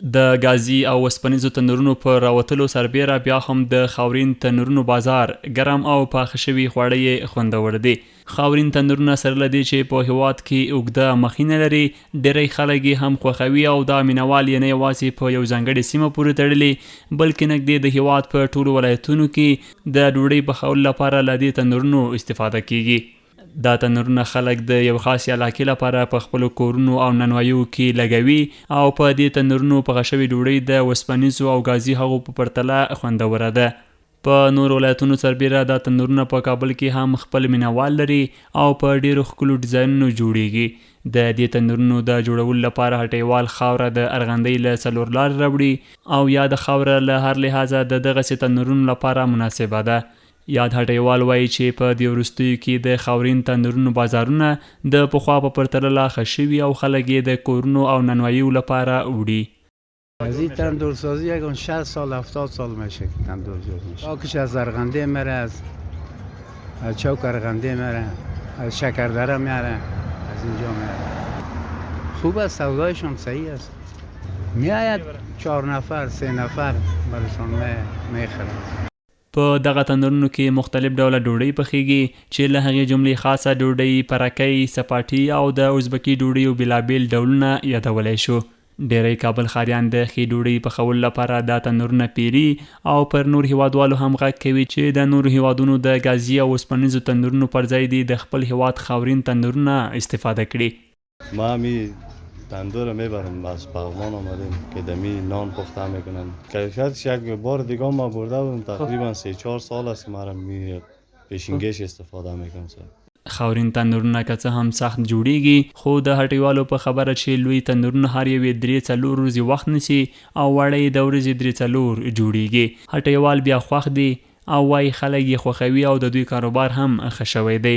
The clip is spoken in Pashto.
د ګازي او وسپنیزو تنورونو په راوتلو سربېره بیا هم د خاورین تنورونو بازار ګرم او پاخه شوي خواړه یې خوندور دي. خاورین تنورونه سره له دې چې په هېواد کې اوږده مخینه لري، ډېری خلک یې هم خوښوي او دا مینهوال یې نه یوازې په یو ځانګړې سیمه پورې تړلي، بلکې نږدې د هېواد په ټولو ولایتونو کې د ډوډۍ پخولو لپاره له دې تنورونو استفاده کېږي. دا تنورونه خلک د یو خاصې علاقې لپاره په خپلو کورونو او نانواییو کې لګوي او په دې تنورونو پخه شوې ډوډۍ د وسپنیزو او ګازي هغو په پرتله خوندوره ده. په نورو ولایتونو سربېره دا تنورونه په کابل کې هم خپل مینه وال لري او په ډېرو ښکلو ډیزاینونو جوړېږي. د دې تنورونو د جوړولو لپاره هټۍوال خاوره د ارغندۍ له څلورلارې راوړي او یاده خاوره له هر لحاظه د دغسې تنورونو لپاره مناسبه ده. یاد هټۍوال وايي چې په دې وروستیو کې د خاورین تندرونو بازارونه د پخوا په پرتله لا ښه شوي او خلک یې د کورونو او نانواییو لپاره وړي. از این تندورسازی یگان 60 سال 70 سال میشه که تندور جور میشه. خاکش از ارغنده میره، از چوک ارغنده میره، از شکردره میاره، از اینجا میاره. خوب است، سودایشان صحیح است. میآید 4 نفر 3 نفر برشان میخرند. په دغه تندرونو کې مختلف ډوله ډوډۍ پخېږي چې له هغې جملې خاصه ډوډۍ، پرکۍ، سپاټي او د ازبکي ډوډیو بېلابېل ډولونه یادولی شو. ډېری کابل ښاریان د ښې ډوډۍ پخولو لپاره دا تنورونه پېري او پر نور هېوادوالو هم غږ کوي چې د نورو هېوادونو د ګازي او اوسپنیزو تنورونو پر ځای دې د خپل هېواد خاورین تنورونه استفاده کړي. ما همی تندور میبرم، از پغمان آمدیم که دمی نان پخته میکنن. کیفیتش یک بار دیگه ما برده بودم، تقریبا 3-4 سال است که مرا می پیشینگیش استفاده میکنم سر. خاورین تندورونه که څه هم سخت جوړیږي، خو د هټیوالو په خبره چې لوی تندورونه هر یو یې درې څلور ورځې وخت نیسي او واړه یې د ورځې درې څلور جوړیږي. هټیوال بیا خوښ دي او وایي خلک یې خوښوي او د دوی کاروبار هم ښه شوی دی.